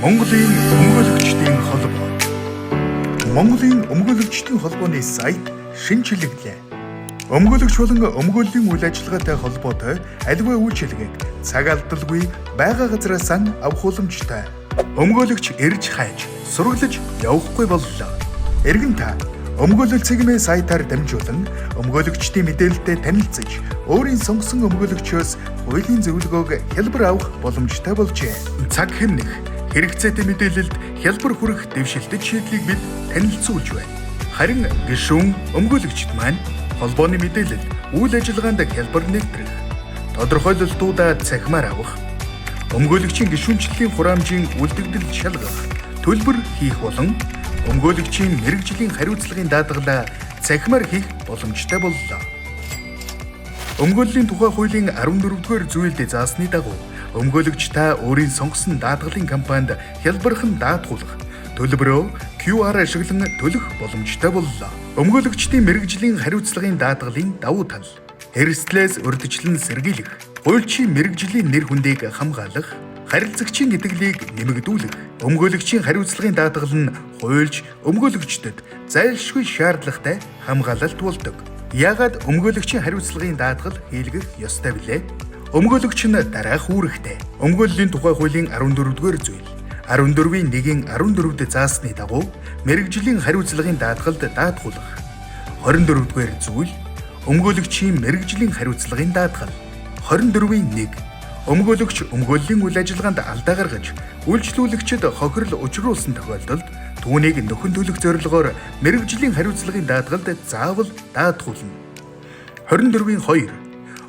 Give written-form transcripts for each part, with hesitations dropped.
Монголын өмгөөлөгчдийн холбоо. Монголын өмгөөлөгчдийн холбооны сайт шинэчлэгдлээ. Өмгөөлөгч болон өмгөөллийн үйл ажиллагаатай холбоотой аливаа үйлчилгээг цаг алдалгүй байгаа газраас ан авах боломжтой. Өмгөөлөгч ирж хайж, сураглаж явахгүй боллоо. Эргэн та өмгөөлөл цэгмээ сайтаар дамжуулан өмгөөлөгчдийн мэдээлэлтэй танилцаж, өөрийн сонгосон өмгөөлөгчөөс хуулийн зөвлөгөөг хялбар авах боломжтой болжээ. Цаг хэмнэх, хэрэгцээтэй мэдээлэлд хялбар хүрэх дэвшилтэт шийдлийг бид танилцуулж байна. Харин гишүүн өмгөөлөгчд маань холбооны мэдээлэл, үйл ажиллагаанд хялбар нэвтрэх, тодорхойлолтуудаа цахимаар авах, өмгөөлөгчийн гишүүнчлэлийн хураамжийн үлдэгдэл шалгах, төлбөр хийх болон өмгөөлөгчийн мэргэжлийн хариуцлагын даатгалаа цахимаар хийх боломжтой боллоо. Өмгөөллийн тухай хуулийн 14-р зүйлд заасны дагуу өмгөөлөгч та өөрийн сонгосон даатгалын компанид хялбархан даатгуулах, төлбөрөө QR ашиглан төлөх боломжтой боллоо. Өмгөөлөгчдийн мэргэжлийн хариуцлагын даатгалын давуу тал: эрсдлээс урьдчилан сэргийлэх, хуульчийн мэргэжлийн нэр хүндийг хамгаалах, харилцагчийн итгэлийг нэмэгдүүлэх. Өмгөөлөгчийн хариуцлагын даатгал нь хуульч өмгөөлөгчдөд зайлшгүй шаардлагатай хамгаалалт болдог. Яагаад өмгөөлөгчийн хариуцлагын даатгал хийлгэх ёстой билээ? Өмгөөлөгч нь дараах үүрэгтэй. Өмгөөллийн тухай хуулийн 14-р зүйл 14-ийн 1-ийн 14-д заасны дагуу мэргэжлийн хариуцлагын даатгалд даатгуулах. 24-р зүйл өмгөөлөгчийн мэргэжлийн хариуцлагын даатгал. 24-ийн 1 өмгөөлөгч өмгөөллийн үйл ажиллагаанд алдаа гаргаж, үйлчлүүлэгчид хохирол учруулсан тохиолдолд түүнийг нөхөн төлөх зорилгоор мэргэжлийн хариуцлагын даатгалд заавал даатгуулна. 24-ийн 2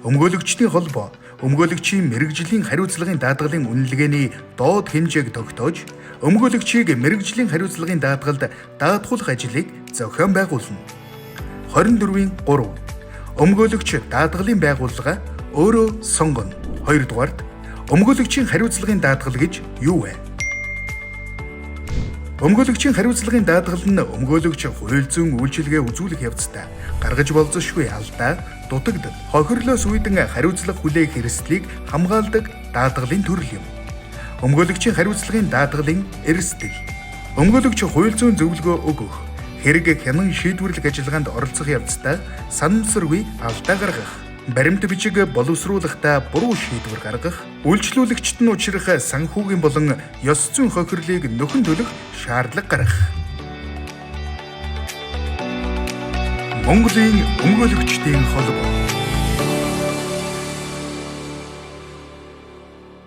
өмгөөлөгчдийн холбоо өмгөөлөгчийн мэргэжлийн хариуцлагын даатгалын үнэлгээний доод хэмжээг тогтоож, өмгөөлөгчийг мэргэжлийн хариуцлагын даатгалд даатгуулах ажлыг зохион байгуулна. 24-ийн 3 өмгөөлөгч даатгалын байгууллага өөрөө сонгоно. 2 дугаарт өмгөөлөгчийн хариуцлагын даатгал гэж юу вэ? Өмгөөлөгчийн хариуцлагын даатгал нь өмгөөлөгч хууль зүйн үйлчилгээ үзүүлэх явцдаа гаргаж болзошгүй алдаа, дутагдал, хохирлоос үүдэн хариуцлага хүлээх эрсдлийг хамгаалдаг даатгалын төрөл юм. Өмгөөлөгчийн хариуцлагын даатгалын эрсдэл. Өмгөөлөгч хууль зүйн зөвлөгөө өгөх, хэрэг хянан шийдвэрлэх ажиллагаанд оролцох явцдаа санамсаргүй алдаа гаргах, баримт бичиг боловсруулахдаа буруу шийдвэр гаргах, үйлчлүүлэгчид нь учрах санхүүгийн болон ёс зүйн хохирлыг нөхөн төлөх шаардлага гаргах. Монголын өмгөөлөгчдийн холбоо.